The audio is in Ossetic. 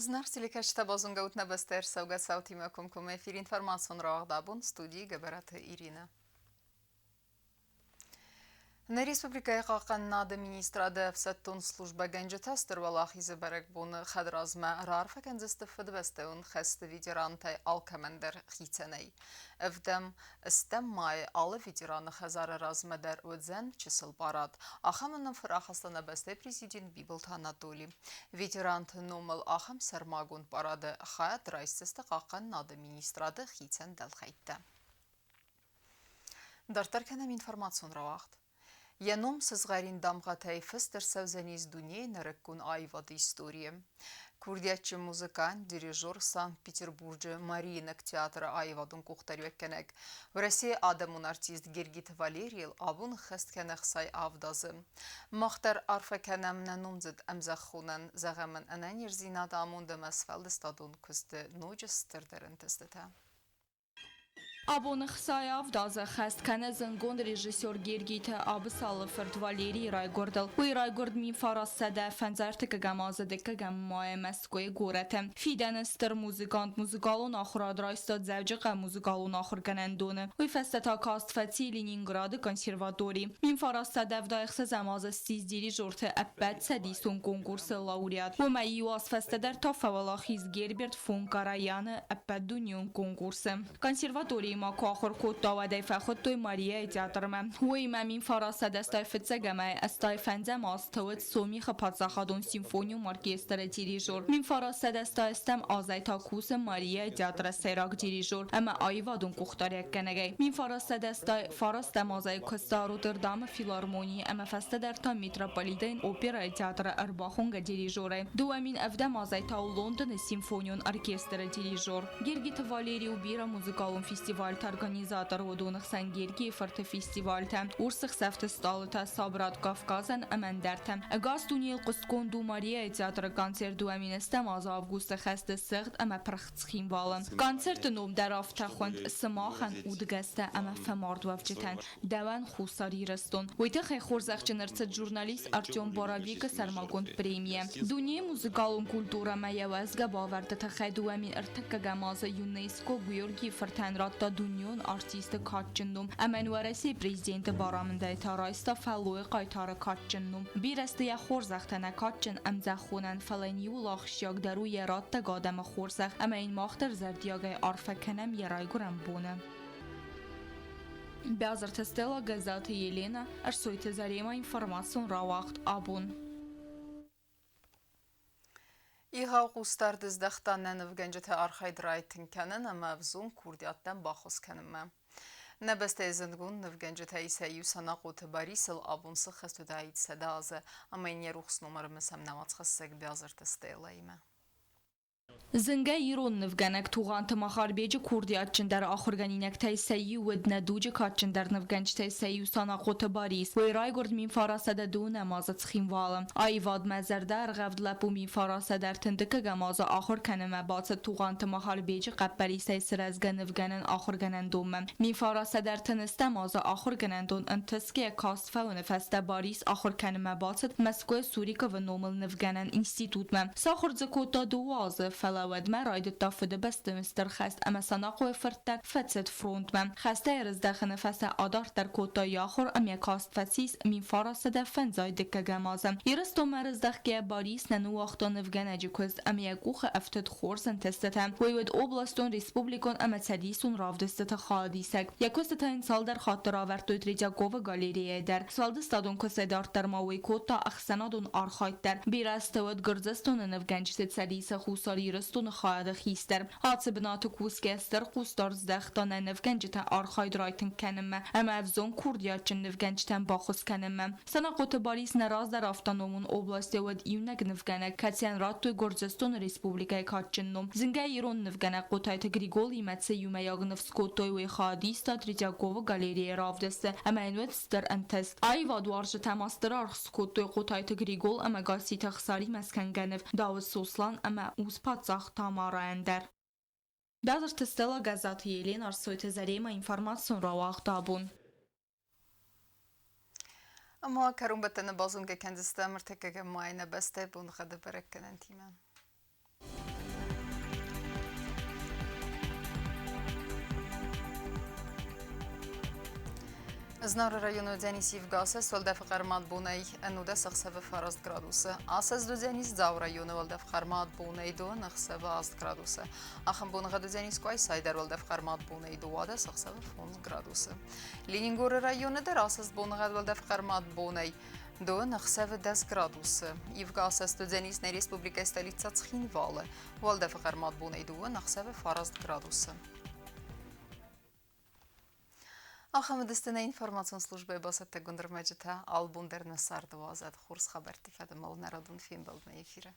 Зынаргъ телекӕсджытӕ, базонгӕ ут нӕ бӕстӕ ӕрцӕугӕ цаутимӕ комкоммӕ эфир информацион рауагъд абон студийы Гӕбӕраты Иринӕ. Нӕ республикӕйы Хъахъхъӕнынады министрады ӕфсӕддон службӕгӕнджытӕ Стыр Уӕлахизы бӕрӕгбоны хӕдразмӕ раарфӕ кӕндзысты Фыдыбӕстӕйон хӕсты ветерантӕй алкӕмӕндӕр хицӕнӕй. Ӕвдӕм, стӕм майы алы ветераны хӕдзары размӕ дӕр уыдзӕн чысыл парад. Ахӕм уынаффӕ рахаста нӕ бӕстӕйы президент Бибылты Анатоли. Ветеранты номыл ахӕм сӕрмагонд парады хайад райсдзысты Хъахъхъӕнынады министрады хицӕн дӕлхӕйттӕ. Дарддӕр кӕнӕм информацион рауагъд. Йӕ ном сызгъӕрин дамгъӕтӕй фыст ӕрцӕудзӕнис дунейы нырыккон аивады историйы. Курдиатджын музыкант, дирижер Санкт-Петербурджы Мариинаг театры аивадон къухдариуӕггӕнӕг, Уӕрӕсейы адӕмон артист Гергиты Валерийыл абон ӕххӕст кӕны 67 азы. Мах дӕр арфӕ кӕнӕм нӕ номдзыд ӕмзӕххонӕн, зӕгъӕм ын ӕнӕниздзинад, амонд ӕмӕ сфӕлдыстадон куысты ноджы стырдӕр ӕнтыстытӕ. Абоны 67 азы хӕст кӕны зындгонд режиссер Гергиты Абысалы фырт Валерийы райгуырдыл. Уый райгуырд 1950 азы дыккӕгӕм майы Мӕскуыйы горӕты. Фидӕны стыр музыкант музыкалон ахуырад райста Дзӕуджыхъӕуы музыкалон ахуыргӕнӕндоны. Уый фӕстӕ та каст фӕци Ленинграды консерватори. 1976 азы ссис дирижерты ӕппӕтцӕдисон конкурсы лауреат. Уымӕй иу аз фӕстӕдӕр та фӕуӕлахиз Герберт фон Караяны ӕппӕтдунеон конкурсы. Консерваторийы ма куы ахуыр кодта, уӕд ӕй фӕхуыдтой Марияйы театрмӕ. Уыимӕ 1985 ӕмӕ 85 азты уыд Сомихы паддзахадон симфонион оркестры дирижер. 1988 азӕй та кусы Марияйы театры сӕйраг дирижер ӕмӕ аивадон къухдариуӕггӕнӕгӕй. 1989 азӕй куыста Роттердамы филармонийы ӕмӕ фӕстӕдӕр та Метрополитен оперӕйы театры ӕрбахонгӕ дирижерӕй. 2007 азӕй та у Лондоны симфонион оркестры дирижер. Гергиты Валерий у бирӕ музыкалон фестивальты организатор, уыдоны хсӕн Гергийы фырты фестивальтӕ, Урс ӕхсӕвты стъалытӕ, Сабырад Кавказӕн ӕмӕ ӕндӕртӕ. Ӕгас дунейыл хъуыстгонд у Марияйы театры концерт 2010 азы августы хӕсты сыгъд ӕмӕ пырх Цхинвалы. Концерты ном дӕр афтӕ хуынд «Сымахӕн, удгӕстӕ ӕмӕ фӕмардуӕвджытӕн, дӕуӕн Хуссар Ирыстон». Уый тыххӕй хорзӕхджын ӕрцыд журналист Артем Боровикы сӕрмагонд премийӕ. Дунейы музыкалон культурӕмӕ йӕ уӕзгӕ бавӕрды тыххӕй 2001 азы ЮНЕСКО Георгийы фыртӕн радта дунеон артисты кадджын ном ӕмӕ йын Уӕрӕсейы президенты барамындӕй та райста фӕллойы хъайтары кадджын ном. Бирӕ сты йӕ хорзӕхтӕ нӕ кадджын ӕмзӕххонӕн, фӕлӕ йын иууыл ахсджиагдӕр у йӕ раттӕг адӕмы хорзӕх ӕмӕ йын мах дӕр зӕрдиагӕй арфӕ кӕнӕм йӕ райгуырӕн боны. Бязырты Стелла, Гӕззаты Елена, Ӕрсойты Зарема информацион рауагъд абон. Егъау хъусдард здӕхта нӕ нывгӕнджыты архайд райтынг кӕнын ӕмӕ ӕвзонг курдиаттӕн баххуыс кӕнынмӕ. Нӕ бӕстӕйы зындгонд нывгӕнджытӕй сӕ иу Санахъоты Барисыл абон сыххӕст уыдаид 100 азы ӕмӕ йын йӕ рухс ном ӕрымысӕм нӕ уацхӕссӕг Биазырты Стеллаимӕ. Зынгӕ ирон нывгӕнӕг Тугъанты Махарбеджы курдиатджындӕр ахуыргӕнинӕгтӕй сӕ иу уыд нӕ дуджы кадджындӕр нывгӕнджытӕй сӕ иу Санахъоты Барис. Уый райгуырд 1909 азы Цхинвалы. Аивадмӕ зӕрдӕргъӕвд лӕппу 1931 азы ахуыр кӕнынмӕ бацыд Тугъанты Махарбеджы хъӕппӕрисӕй сырӕзгӕ нывгӕнӕн ахуыргӕнӕндонмӕ. 1930 азы ахуыргӕнӕндон ӕнтысгӕйӕ каст фӕуыны фӕстӕ Барис ахуыр кӕнынмӕ бацыд Мӕскуыйы Суриковы номыл нывгӕнӕн институтмӕ. Сахуыр дзы кодта дыууӕ азы, фӕлӕ уӕдмӕ райдыдта Фыдыбӕсты Стыр хӕст ӕмӕ Санахъойы фырт дӕр фӕцыд фронтмӕ. Хӕстӕй ӕрыздӕхыны фӕстӕ адарддӕр кодта йӕ ахуыр ӕмӕ каст фӕцис 1950 дыккӕгӕм азы. Ирыстонмӕ ӕрыздӕхгӕйӕ Барис нӕ ныууагъта нывгӕнӕджы куыст ӕмӕ йӕ къухы ӕфтыд хорз ӕнтыстытӕ. Уый уыд областон, республикон ӕмӕ цӕдисон равдыстыты хайадисӕг. Йӕ куыстытӕ йын цалдӕр хатты равӕрдтой Третьяковы галереяйы дӕр. Сфӕлдыстадон куыстӕй дарддӕр ма уый кодта ӕхсӕнадон архайд дӕр. Бирӕ азты уыд Гуырдзыстоны нывгӕнджыты цӕдисы Хуссар Ирыстоны хайады хистӕр. Ацы бынаты кусгӕ стыр хъусдард здӕхта нӕ нывгӕнджыты архайд райтынг кӕнынмӕ ӕмӕ ӕвзонг курдиатджын нывгӕнджытӕн баххуыс кӕнынмӕ. Санахъоты Барис нӕ раздӕр автономон областы уыд иунӕг нывгӕнӕг, кӕцыйӕн радтой Гуырдзыстоны Республикӕйы кадджын ном. Зынгӕ ирон нывгӕнӕг Хъотайты Григолимӕ цы иумӕйаг ныв скодтой, уый хайадиста Третьяковы галерейы равдысты ӕмӕ йын уыд стыр ӕнтыст. Аивадуарзджытӕ ма стыр аргъ скодтой Хъотайты Григол ӕмӕ Гасситы Ӕхсаримӕ скӕнгӕ ныв Дауыт Сослан ӕмӕ ус-паддзах Тамарайӕн дӕр. Базырты Стелла, Гӕззаты Елена, Ӕрсойты Заремӕ информацион рауагъд абон. Ӕмӕ кӕронбӕттӕны базонгӕ кӕндзыстӕм ӕртыккӕгӕм майы нӕ бӕстӕйы боныгъӕды бӕрӕггӕнӕнтимӕ. Знауыры районы уыдзӕнис ивгӕ асӕст уӕлдӕфы хъӕрмад бонӕй 11 ӕхсӕвы 9 градусы. Асӕст уыдзӕнис Дзауы районы уӕлдӕф хъӕрмад бонӕй дон ӕхсӕвы 8 градусы. Ахӕм боныгъӕд уыдзӕнис Къуайсайы дӕр уӕлдӕф хъӕрмад бонӕй 12 ӕхсӕвы 5 градусы. Ленингоры районы дӕр асӕст боныгъӕд уӕлдӕф хъӕрмад бонӕй дон ӕхсӕвы 10 градусы. Ивгӕ асӕст уыдзӕнис нӕ республикӕйы столицӕ Цхинвалы. Уӕлдӕфы хъӕрмад бонӕй 2 ӕхсӕвы 9 градусы. Ахӕм уыдысты нӕ информацион службӕйы бацӕттӕгонд ӕрмӕджытӕ. Албон дӕр нӕ царды уадзӕд хорз хабӕртты фӕдыл нӕ радон фембӕлдмӕ эфиры.